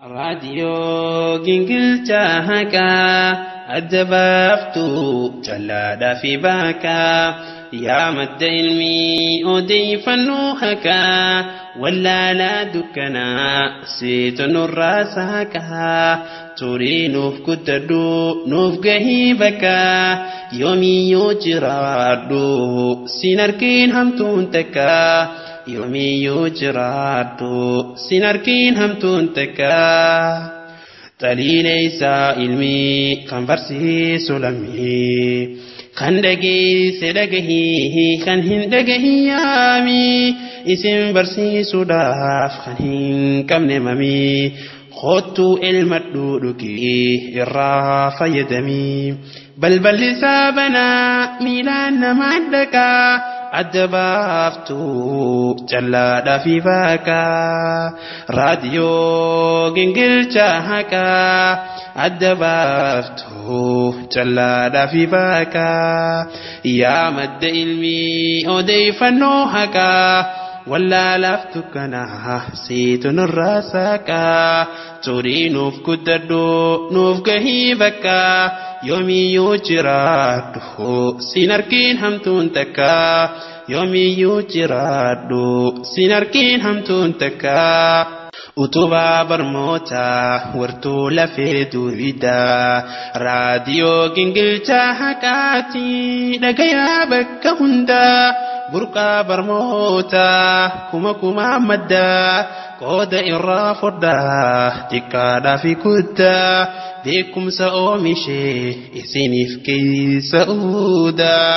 Raadiyoo gingilchaa haqaa adda baaftuu callaadhaa fi baakaa yaa madda ilmii odeeffannoo haqaa wallaalaa dukkanaa seetu nurraa saaqaa turii nuuf guddadhu nuuf gahii bakkaa yoomiyyuu jiraadhu sin argiin hamtuun takkaa. Yoomiyyuu jiraadhu sin argiin hamtuun takka. Xaliila isaa ilmii kan barsiisu lammii kan dhageesse dhagahii kan hin dhagahin yaamii isin barsiisuudhaaf kan hin qabne mamii kottuu elmadhu dhugii irraa fayyadamii balballi isaa banaa miilaan namaa dhaqaa. Adda baaftuu callaadhaa fi baakaa raadiyoo gingilchaa haqaa adda baaftuu callaadhaa fi baakaa yaa madda ilmii odeeffannoo haqaa wallaalaaf dukkanaa seetu nurraa saaqaa turii nuuf guddadhu nuuf gahii bakkaa yoomiyyuu jiraadhu sin argiin hamtuun takka yoomiyyuu jiraadhu sin argiin hamtuun takka. Utubaa barnootaa wartuu lafee duwidaa raadiyoo gingilchaa haqaatii dhagayaa bakka hundaa burqaa barnootaa kuma kumaa maddaa qooda irraa foddaa xiqqaadhaa fi guddaa beekumsa oomishee isiniif keessa uudaa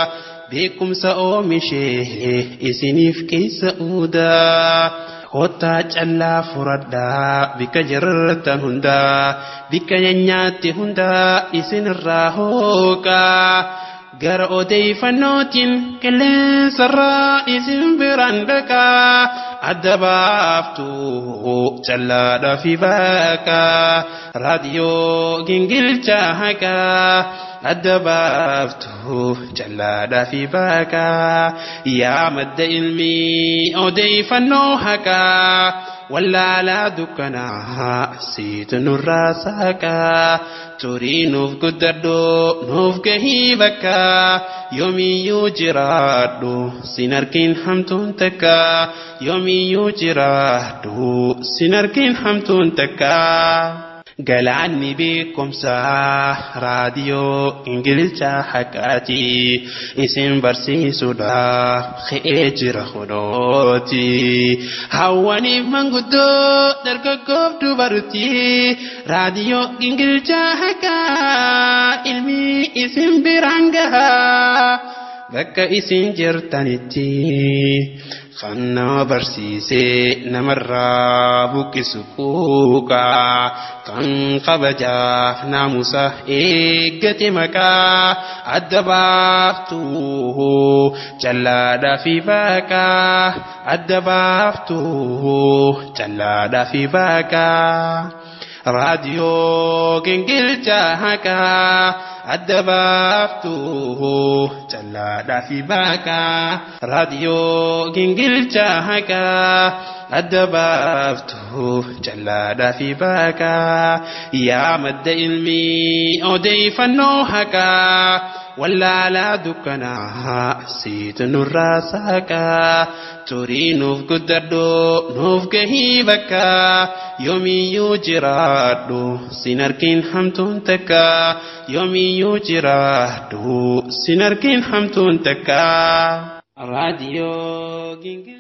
beekumsa oomishee isiniif keessa uudaa. Kottaa callaa furadhaa bikka jirtan hundaa bikka nyaatti hundaa isinirraa hooqaa gara odeeffannootiin qilleensarraa isin biraan dhaqaa adda baaftuu callaadhaa fi baaqaa raadiyoo gingilchaa haqaa. Adda baaftuu callaadhaa fi baaqaa yaa madda ilmii odeeffannoo haqaa wallaalaa dukkanaa siitu nurraa saaqaa turii nuuf guddadhu nuuf gahii bakkaa yoomiyyuu jiraadhu sin argiin hamtuun takka yoomiyyuu jiraadhu sin argiin hamtuun takka. Galaanni beekumsaa raadiyoo gingilchaa haqaati isin barsiisuudhaaf ka'ee jira kunooti. Hawwaniif manguddoo dargaggoof dubartii raadiyoo gingilchaa haqaa ilmi isin biraan gahaa bakka isin jirtanitti. Kan nama barsiisee namarraa buqqisu quuqaa kan kabajaaf naamusa eeggate maqaa adda baaftuu callaadhaa fi baaqaa adda baaftuu callaadhaa fi baaqaa. Raadiyoo gingilchaa haqaa adda baaftuu callaadhaa fi baaqaa raadiyoo gingilchaa haqaa adda baaftuu callaadhaa fi baaqaa yaa madda ilmii odeeffannoo haqaa wallaalaa dukkanaa siitu nurraa saaqaa turii nuuf guddadhu nuuf gahii bakkaa yoomiyyuu jiraadhu sin argiin hamtuun takka yoomiyyuu jiraadhu sin argiin hamtuun takka. Raadiyoo gingil.